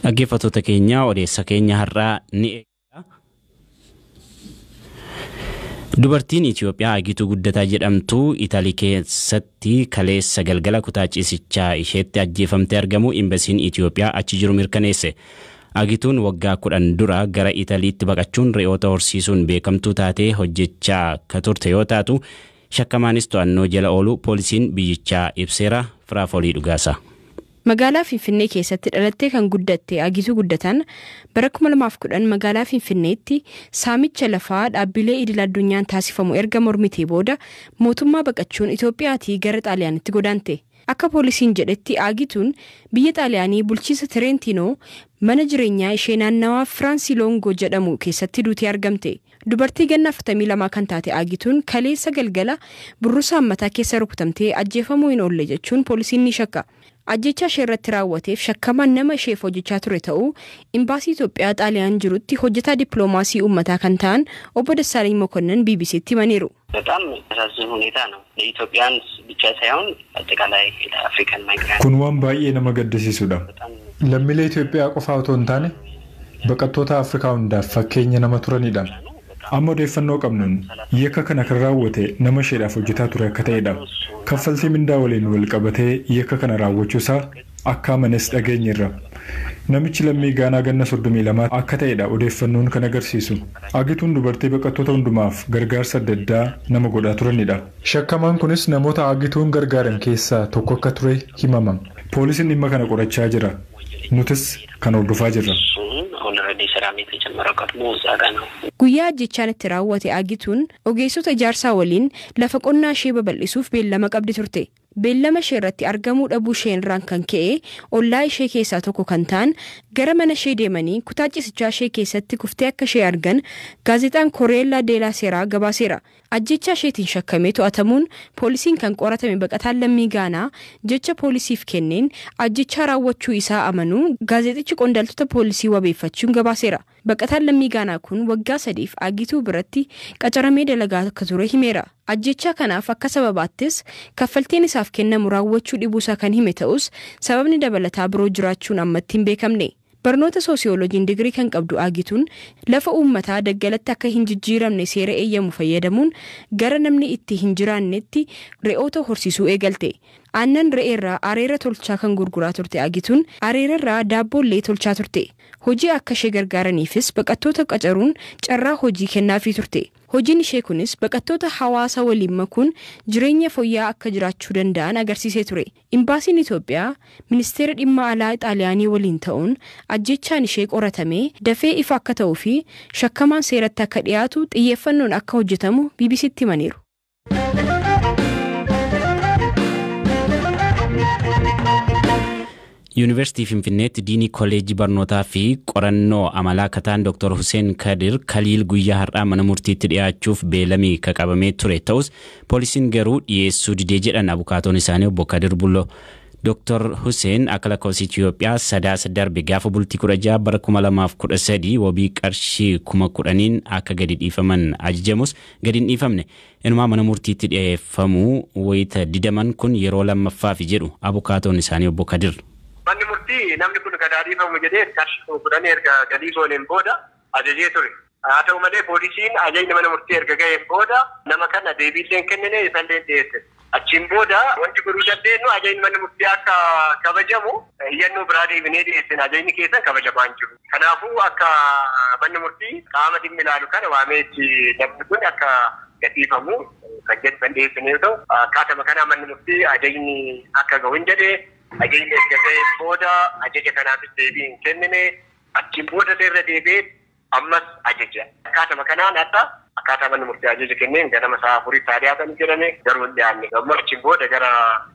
Dhaggeeffattoota keenya, odeessa keenya har'aa ni eegala. Dubartiin Itoophiyaa Agituu Guddataa jedhamtu Italii keessatti kaleessa galgala kutaa ciisichaa isheetti ajjeefamtee argamu imbasiin Itoophiyaa achi jiru mirkaneesse. Agituun waggaa 10 dura gara Italiitti baqachuun re'oota horsiisuun beekamtuu taatee hojjechaa akka turte yoo taatu, shakkamaanis to'annoo jala oolu poolisiin biyyichaa ibseera. Firaafolii Dhugaasa. Magaalaa Finfinnee keessatti dhalattee kan guddatte Agituu Guddataan bara 2010 magaalaa Finfinneetti saamicha lafaa dhaabbilee idil addunyaan taasifamu erga mormitee booda mootummaa baqachuun Itoophiyaatii gara Xaaliyaanitti godaante. Akka poolisiin jedhetti, Agituun biyya Xaaliyaanii bulchiinsa Tireentiinoo mana jireenyaa ishee naannawaa Firaansii Loongoo jedhamu keessatti duutee argamte. Dubartii ganna 42 kan taate Agituun kaleessa galgala burrusaan mataa keessa rukutamtee ajjeefamuu hin oolle jechuun poolisiin ni shakka. Ajjechaa ishee irratti raawwateef shakkamaan nama isheef hojjechaa ture ta'uu imbaasii Itoophiyaa Xaaliyaan jirutti hojjetaa dippiloomaasii uummataa kan ta'an obbo Dassaalany Mokonnon BBCtti himaniiru. በጣም የሚያሳዝን ሁኔታ ነው። ለኢትዮጵያን ብቻ ሳይሆን አጠቃላይ ለአፍሪካን ማይግራንት Kun waan baay'ee nama gaddisiisudha. Lammiilee Itoophiyaa qofa otoo hin taane baqattoota Afrikaa hundaaf fakkeenya nama turanidha. Amma odeeffannoo qabnuun yakka kana kan raawwate nama isheedhaaf hojjetaa ture akka ta'edha. Kaffaltii mindaa waliin wal qabatee yakka kana raawwachuusaa akka amanes dhageenyeerra. Namichi lammii Gaanaa ganna 32 akka ta'edha odeeffannoon kan agarsiisu. Agituun dubartii baqattoota hundumaaf gargaarsa adda addaa nama godhaa turanidha. Shakkamaan kunis namoota Agituun gargaaran keessaa tokko akka ture himama. Poolisiin dhimma kana qorachaa jira. Nutis kan hordofaa jirra. ኦልሬዲ ስራም የተጀመረው ቀድሞ እዛ ጋ ነው። Guyyaa ajjechaan itti raawwate Agituun ogeessota ijaarsaa waliin lafa qonnaa ishee babal'isuuf beellama qabdi turte. Beellama ishee irratti argamuu dhabuu ishee irraan kan ka'e ollaa ishee keessaa tokko kan ta'an gara mana ishee deemanii kutaa ciisichaa ishee keessatti kuftee akka ishee argan gaazexaan Koreellaa Deelaa Seeraa gabaaseera. Ajjechaa isheetiin shakkamee to'atamuun poolisiin kan qoratame baqataan lammii Gaanaa jecha poolisiif kenneen ajjechaa raawwachuu isaa amanuu gaazexichi qondaaltota poolisii wabeeffachuun gabaaseera. Baqataan lammii Gaanaa kun waggaa 3f Agituu biratti qacaramee dalagaa akka ture himeera. Ajjechaa kanaaf akka sababaattis kaffaltiin isaaf kennamu raawwachuu dhibuusaa kan hime ta'us, sababni dabalataa biroo jiraachuun ammatti hin beekamne. Barnoota soosiyooloojiin digirii kan qabdu Agituun lafa uummataa daggalatti akka hin jijjiiramne seera eeyyamu fayyadamuun gara namni itti hin jiraannetti re'oota horsiisuu eegalte. Aannan re'eerraa areera tolchaa kan gurguraa turte Agituun areerarraa daabboollee tolchaa turte. Hojii akka ishee gargaaraniifis baqattoota qacaruun carraa hojii kennaafii turte. Hojiin ishee kunis baqattoota hawaasa waliin makuun jireenya fooyya'aa akka jiraachuu danda'an agarsiisee ture. Imbaasiin Itoophiyaa ministeera dhimma alaa Xaaliyaanii waliin ta'uun ajjechaan ishee qoratamee dafee ifa akka ta'uu fi shakkamaan seeratti akka dhiyaatu xiyyeeffannoon akka hojjetamu BBCtti himaniiru. Yuunivarsiitii Finfinneetti diinii kolleejjii barnootaa fi qorannoo amalaa akka ta'an Dr. Hussein Kadir Kaliil guyyaa har'aa mana murtiitti dhiyaachuuf beelamii ka qabamee ture ta'us, poolisiin garuu dhiyeessuu didee jedhan abukaatoon isaanii obbo Kadir Bulloo. Dr. Hussein akka lakkoofsa Itoophiyaa Sadaasa darbe gaafa bultii 16 bara 2013 wabii qarshii 10,000n akka gadi dhiifaman ajajamus gadi hin dhiifamne. Inumaa mana murtiitti dhiyeeffamuu wayita didaman kun yeroo lammaffaafi jedhu abukaatoon isaanii obbo Kadir. Manni murtii namni kun gad dhiifamu jedhee qarshii 10,000 erga galii gooneen booda ajajee ture. Haa ta'u malee, poolisiin ajajni mana murtii erga ga'een booda nama kana deebiillee hin kennine, isallee dhiyeesse. Achiin booda wanti godhuu dandeenyu ajajni mana murtii akka kabajamu iyyannoo biraa deebinee dhiyeessine, ajajni keessan kabajamaa hin jiru. Kanaafuu akka manni murtii qaama dhimmi ilaalu kana waamee itti namni kun akka gadhiifamu kan jedhu kan dhiyeessine yoo ta'u, akkaatuma kanaa manni murtii ajajni akka gahu hin jedhee, ajajni erga ga'een booda ajaja kanaafis deebii hin kennine. Achiin booda irra deebi'ee ammas ajaja. Akkaatuma kanaan hadha akkaataa manni murtii ajaja kenneen ganama sa'a 4tti haa dhiyaatan jedhame, garuu hin dhiyaanne. Ammoo achiin booda gara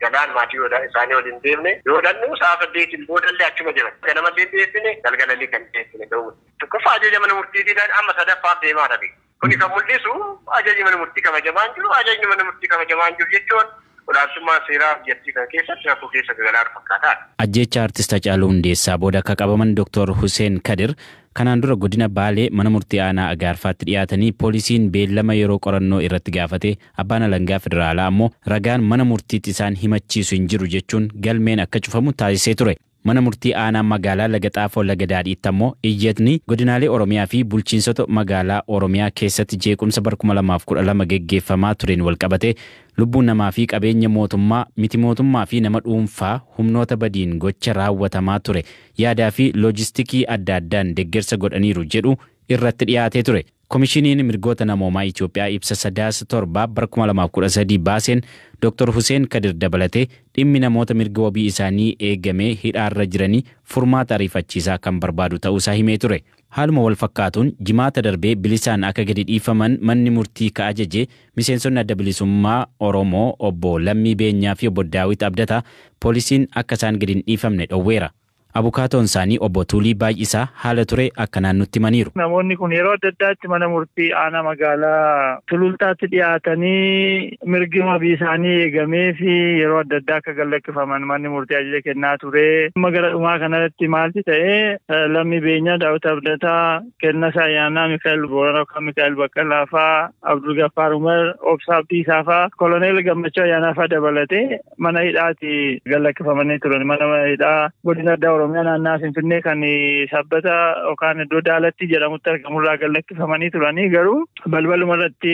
Galaan maatii isaanii waliin deemne yoo dhannu sa'a 8n boodallee achuma jiran. Ganamallee dhiyeessine, galgalallee kan dhiyeessine ta'uu. Tokkoffaa ajaja mana murtiitiidhaan amma sadaffaaf deemaa dhabe. Kuni kan mul'isu ajajni mana murtii kabajamaa hin jiru. Ajajni mana murtii kabajamaa hin jiru jechuun olaantummaa seeraa biyyattii kana keessatti rakkoo keessa galaa fakkaataadha. Ajjeecha artist Hacaaluu Hundeessaa booda akka qabaman Dr. Hussein Kadir kanaan dura godina Baalee mana murtii aanaa Agaarfaatti dhiyaatanii poolisiin beellama yeroo qorannoo irratti gaafate, abbaan alangaa federaalaa ammoo ragaan mana murtiitti isaan himachiisu hin jiru jechuun galmeen akka cufamu taasisee ture. Mana murtii aanaa magaalaa Laga Xaafoo Laga Daadhiitti ammoo iyyatni godinaalee Oromiyaa fi bulchiinsota magaalaa Oromiyaa keessatti jeequmsa bara 2012 geggeeffamaa tureen walqabate lubbuun namaa fi qabeenya mootummaa, miti mootummaa fi nama dhuunfaa humnoota badiin gocha raawwatamaa ture yaadaa fi loojistikii adda addaan deeggarsa godhaniiru jedhu irratti dhiyaatee ture. Komishiniin mirgoota namoomaa Itoophiyaa ibsa sadaasa 7 bara 2013 baaseen Dr. Hussein Kadir dabalatee dhimmi namoota mirga wabii isaanii eegamee hidhaarra jiranii furmaata ariifachiisaa kan barbaadu ta'uusaa himee ture. Haaluma wal fakkaatuun jimaata darbee bilisaan akka gadi dhiifaman manni murtii ka ajaje miseensonni adda bilisummaa Oromoo obbo Lammii Beenyaa fi obbo Daawit Abdataa poolisiin akka isaan gadi hin dhiifamne dhowweera. Abukaatoon isaanii obbo Tuulii Baay'isaa haala ture akkanaan nutti himaniiru. Namoonni kun yeroo adda addaatti mana murtii aanaa magaalaa Sulultaatti dhiyaatanii mirgi wabii isaanii eegamee fi yeroo adda addaa akka gallakkifaman manni murtii ajaja kennaa ture. Amma gara dhumaa kanatti maalti ta'ee Lammii Beenyaa, Daawit Abdataa, Kennasaa Ayyaanaa, Mikaa'el Booranaa yookaan Mikaa'el Baqqalaa fa'aa, Abdul Gaffaar Umar, Obsaa Abdiisaa fa'aa, Koloneel Gammachuu Ayyaanaa fa'aa dabalatee mana hidhaatti gallakkifamanii turan. Mana hidhaa godina addaa Oromiyaa naannaa Finfinnee kan sabbata yookaan iddoo Daalatti jedhamutti argamurraa gallakkifamanii turanii garuu balbaluma irratti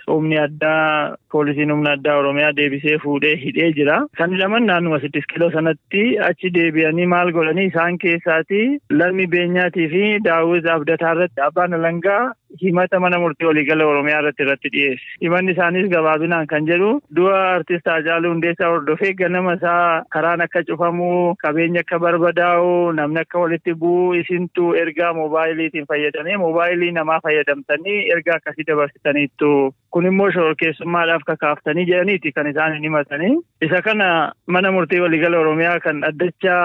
humni addaa poolisiin humna addaa Oromiyaa deebisee fuudhee hidhee jira. Kan hidhaman naannuma 6 kiiloo sanatti achi deebi'anii maal godhanii isaan keessaati Lammii Beenyaatii fi Daawit Abdataa irratti abbaan alangaa himata mana murtii waliigala Oromiyaa irratti dhiyeesse. Himanni isaaniis gabaabinaan kan jedhu du'a artist Haacaaluu Hundeessaa hordofee ganama isaa karaan akka cufamu, qabeenya akka barbadaa'u, namni akka walitti bu'u isintu ergaa moobaayiliitiin fayyadamee moobaayilii namaa fayyadamtanii ergaa akkasii dabarsitaniittu. Kun immoo shororkeessummaadhaaf kakaaftanii jedhaniiti kan isaan hin himatanii. Isa kana mana murtii waliigala Oromiyaa kan addacha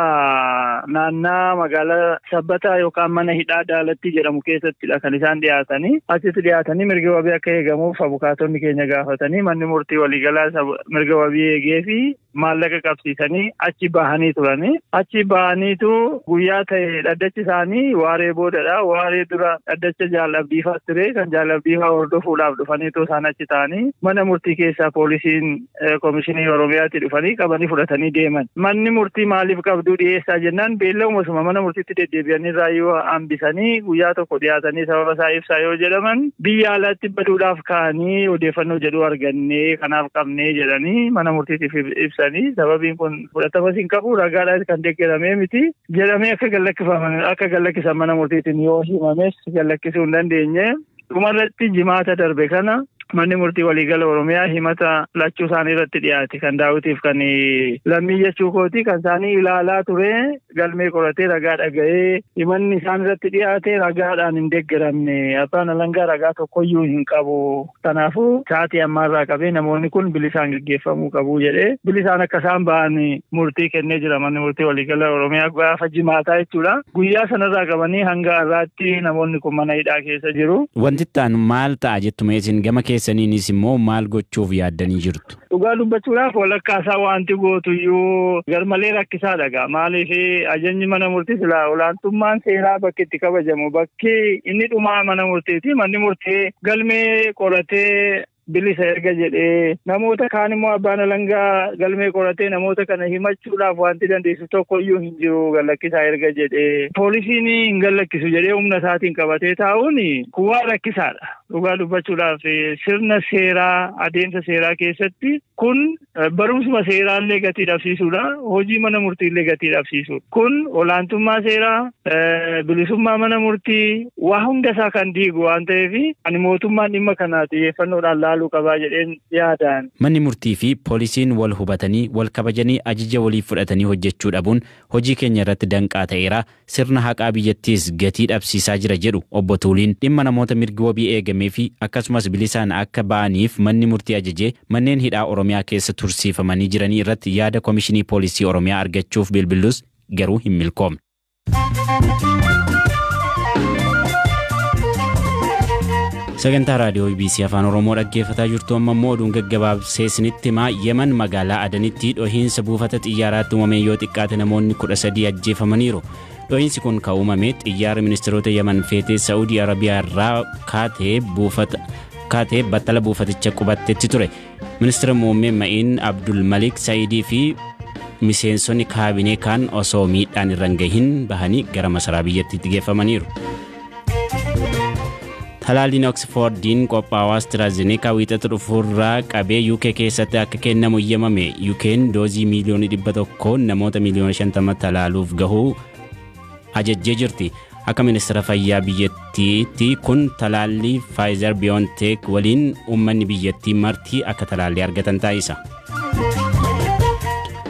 naannaa magaalaa Sabbataa yookaan mana hidhaa Daalatti jedhamu keessattidha kan isaan dhiyaatanii. Achitti dhiyaatanii mirga wabii akka eegamuuf abukaatonni keenya gaafatanii manni murtii waliigalaa mirga wabii eegee fi maallaqa qabsiisanii achi bahanii turanii. Achi bahaniitu guyyaa ta'e dhaddachi isaanii waaree boodadha. Waaree dura dhaddacha Jaalabdiifaa ture kan Jaalabdiifaa hordofuudhaaf dhufaniitu isaan achi ta'anii mana murtii keessaa poolisiin komishinii Oromiyaatti dhufanii qabanii fudhatanii deeman. Manni murtii maaliif qabduu dhiyeessaa jennaan beellama mana murtiitti deddeebi'anii raayyuu hambisanii guyyaa tokko dhiyaatanii sababa isaa ibsaa yoo jedhaman biyya alaatti baduudhaaf ka'anii odeeffannoo jedhu argannee kanaaf qabnee jedhanii mana murtiitiif ibsanii sababiin kun fudhatamas hin qabu ragaadhaan kan deeggaramee miti jedhamee akka gallakkisan mana murtiitiin yoo himames gallakkisuu hin dandeenye. Dhumarratti jimaata darbe kana manni murtii waliigala Oromiyaa himata lachuu isaanii irratti dhiyaate kan Daawitiif kan Lammii jechuu kooti kan isaanii ilaalaa ture galmee qoratee ragaa dhaga'ee himanni isaan irratti dhiyaate ragaadhaan hin deeggaramne abbaan alangaa ragaa tokkoyyuu hin qabu kanaafuu sa'aatii ammaarraa qabee namoonni kun bilisaan gaggeeffamuu qabu jedhee bilisaan akka isaan ba'an murtii kennee jira manni murtii waliigala Oromiyaa gaafa jimaataa jechuudha. Guyyaa sanarraa qabanii hanga har'aatti namoonni kun mana hidhaa keessa jiru. Wanti ta'an maal ta'a jettu isin gama keessaniinis immoo maal gochuuf yaaddanii jirtu? Dhugaa dubbachuudhaaf walakkaa isaa wanti gootuyyuu garmalee rakkisaadha gaa. Maaliif ajajni mana murtii silaa olaantummaan seeraa bakki itti kabajamu bakki inni dhumaa mana murtiiti. Manni murtii galmee qoratee bilisa erga jedhee namoota kaan immoo abbaan alangaa galmee qoratee namoota kana himachuudhaaf wanti dandeessu tokkoyyuu hin jiru gallakkisaa erga jedhee poolisiin hin gallakkisu jedhee humna isaatiin qabatee taa'uun kuwaa rakkisaadha. Dhugaa dubbachuudhaaf sirna seeraa adeemsa seeraa keessatti kun barumsuma seeraallee gatii dhabsiisuudha. Hojii mana murtiillee gatii dhabsiisuudha. Kun olaantummaa seeraa bilisummaa mana murtii waa hunda isaa kan diigu waan ta'eef ani mootummaan dhimma kana xiyyeeffannoodhaan laaluu qabaa jedheen yaadaan. Manni murtii fi poolisiin wal hubatanii wal kabajanii ajaja walii fudhatanii hojjechuu dhabuun hojii keenya irratti danqaa ta'eera. Sirna haqaa biyyattiis gatii dhabsiisaa jira jedhu obbo Tuuliin dhimma namoota mirgi wabii eegamee fi akkasumas bilisaan akka ba'aniif manni murtii ajajee manneen hidhaa Oromiyaa keessa tursiifamanii jiranii irratti yaada Komishinii Poolisii Oromiyaa argachuuf bilbilus garuu hin milkoomne. Sagantaa raadiyoo BBC Afaan Oromoo dhaggeeffataa jirtu amma immoo oduun gaggabaabsee isinitti himaa. Yemen magaalaa Adanitti dhohiinsa buufata xiyyaaraatti uumameen yoo xiqqaate namoonni 13 ajjeefamaniiru. Dhohiinsi kun kan uumame xiyyaara ministeerota Yemen feetee Saa'udii Arabiyaa irraa kaatee battala buufaticha qubattetti ture. Ministeera muummee Ma'iin Abdul Malik Saayidii fi Miseensonni kaabinee kaan osoo miidhaan irra hin gahin bahanii gara masaraa biyyattiitti geeffamaniiru. Talaalliin Oksfoordiin qophaa'u AstraZeneca wiixata dhufuurraa qabee UK keessatti akka kennamu eeyyamame. UK'n doozii miiliyoona 100 namoota miiliyoona 50 talaaluuf gahuu ajajjee jirti. Akka ministeera fayyaa biyyattiitti kun talaallii Pfizer BioNTech waliin uummanni biyyattii marti akka talaallii argatan taasisa.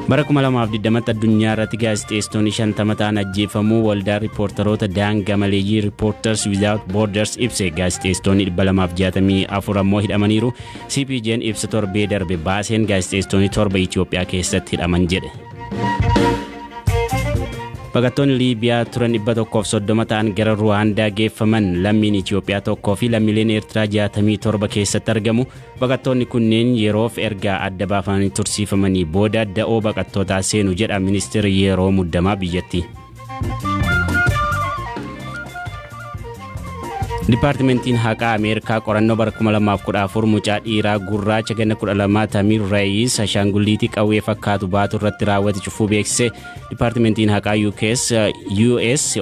Bara 2020tti addunyaa irratti gaazexeessitoonni 50 ta'an ajjeefamuu waldaa riippoortaroota daangaa maleeyyii Reporters Without Borders ibse. Gaazexeessitoonni 264 ammoo hidhamaniiru. CPJ'n ibsa torbee darbe baaseen gaazexeessitoonni 7 Itoophiyaa keessatti hidhaman jedhe. Baqattoonni Liibiyaa turan 130 ta'an gara Ruwaandaa geeffaman. Lammiin Itoophiyaa tokkoo fi lammiileen Eertiraa 67 keessatti argamu. Baqattoonni kunneen yeroof erga adda baafamanii tursiifamanii booda da'oo baqattootaa seenu jedha ministeerri yeroo muddamaa biyyattii. Dipaartimentiin haqaa Ameerikaa qorannoo bara 2014 mucaa dhiiraa gurraacha ganna 12 Tamiir Reeyis ashaangulliitii qawwee fakkaatu baatu irratti raawwate cufuu beeksise. Dipaartimentiin haqaa US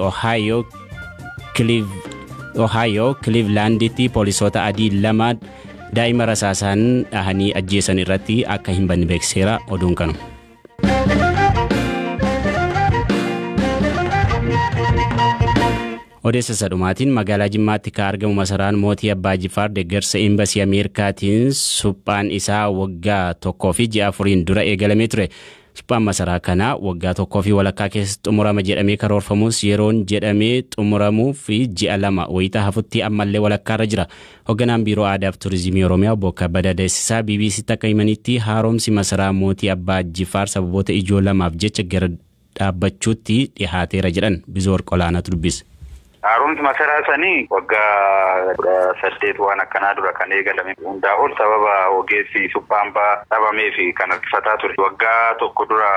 Ohio Clevelanditti poolisoota adii 2 daa'ima rasaasaan dhahanii ajjeesan irratti akka hin banne beeksiseera. Oduun kanu. Odeessa sadhumaatiin magaalaa Jimmaatti kan argamu masaraan mootii Abbaa Jifaar deeggarsa Imbasii Ameerikaatiin suphaan isaa waggaa 1 fi ji'a 4 dura eegalamee ture. Suphaan masaraa kanaa waggaa 1 fi walakkaa keessatti xumurama jedhamee karoorfamus yeroon jedhamee xumuramuu fi ji'a 2 wayitaa hafutti ammallee walakkaarra jira. Hoogganaan Biiroo Aadaa fi Turizimii Oromiyaa Obbo Kabbadaa Deessisaa BBCtti akka himanitti haaromsi masaraa mootii Abbaa Jifaar sababoota ijoo lamaaf jecha gara dhaabbachuutti dhihaateera jedhan. Bizoor Qolaanaatu dubbise. Haaromsi masaraa sanii waggaa 18 waan akkanaa dura kan eegalame hundaa ol sababa ogeessi suphaan dhabamee fi kan harkifataa ture. Waggaa 1 dura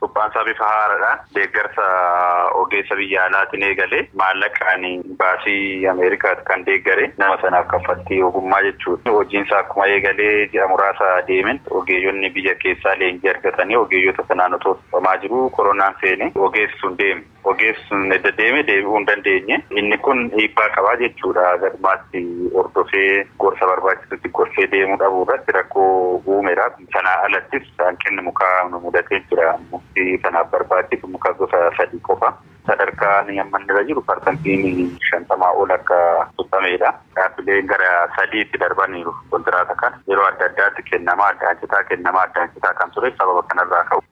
suphaan isaa bifa haaraadhaan deeggarsa ogeessa biyya alaatiin eegale maallaqaan baasii Ameerikaatti kan deeggare nama sanaaf kaffaltii ogummaa jechuudha. Hojiin isaa akkuma eegalee ji'a muraasa deemen ogeeyyonni biyya keessaa leenjii argatanii ogeeyyota sanaan otoo suphamaa jiru koronaan seene ogeessi sun deeme. Ogeessi sun edda deeme deebi'uu hin dandeenye. Inni kun dhiibbaa qabaa jechuudha. Galumaatti hordofee gorsa barbaachisutti gorsee deemuu dhabuu irratti rakkoo uumeera. Sanaa alattis hanqinni mukaa nu mudatee jira. Mukti sanaaf barbaachisu muka gosa 3 qofa. Sadarkaan amma irra jiru parsantiin 50 ol akka suphameedha. Dhaabbileen gara 3tti darbaniiru kontiraata kana. Yeroo adda addaatti kennamaa adda addaa kan ture sababa kanarraa ka'u.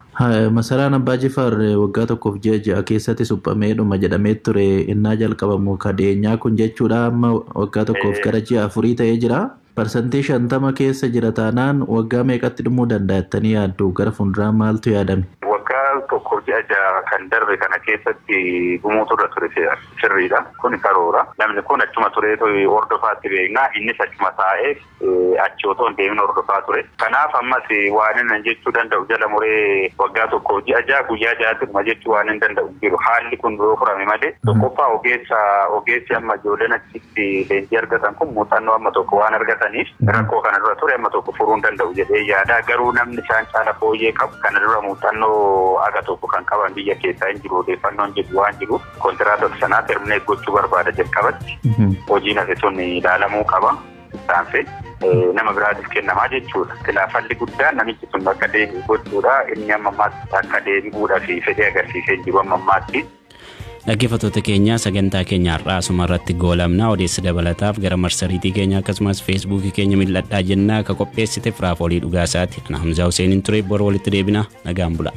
Masaraan Abbaa Jifaar waggaa 1 fi ji'a 6 keessatti suphamee dhuma jedhamee ture innaa jalqabamu kadheenyaa kun jechuudha. Amma waggaa 1 gara ji'a 4 ta'ee jira. Parsantii 50 keessa jira taanaan waggaa meeqatti dhumuu danda'a jettanii yaaddu? Gara fuulduraa maaltu yaadame? Waggaa 1 ji'a 6 kan darbe kana keessatti dhumuutu irra ture sirriidha. Kun karoora. Namni kun achuma turee hordofaatti beekna. Innis achuma taa'ee achi otoo hin deemin hordofaa ture. Kanaaf ammas waan inni jechuu danda'u jala muree waggaa 1 ji'a 6 guyyaa 6tti dhuma jechuu waan hin danda'u jiru. Haalli kun yoo furame malee tokkoffaa ogeessi amma ijoolleen achitti leenjii argatan kun muuxannoo amma tokko waan argataniif rakkoo kana dura ture amma tokko furuu hin danda'u jedhee yaada. Garuu namni isaan caala fooyyee qabu kana dura muuxannoo aga tokko kan qaban biyya keessaa hin jiru odeeffannoon jedhu waan jiru kontiraata sanaa termineet gochuu barbaada jalqabatti. Hojiin hafe sun ilaalamuu qaba. Saanfee nama biraatiif kennamaa jechuudha. Khilaafalli guddaan namichi sun akka deebi'u gochuudha. Inni amma ammaatti akka deebi'uudhaa fi fedhii agarsiisee jiru amma ammaatti. Dhaggeeffattoota keenya sagantaa keenya har'aa asuma irratti goolamna. Odeessa dabalataaf gara marsariitii keenya akkasumas feesbuukii keenya mil'adhaa jennaa. Akka qopheessite Firaafoolii Dhugaasaati. Ana Hamzaa Huseeniin ture. Bor walitti deebina. Nagaan bula.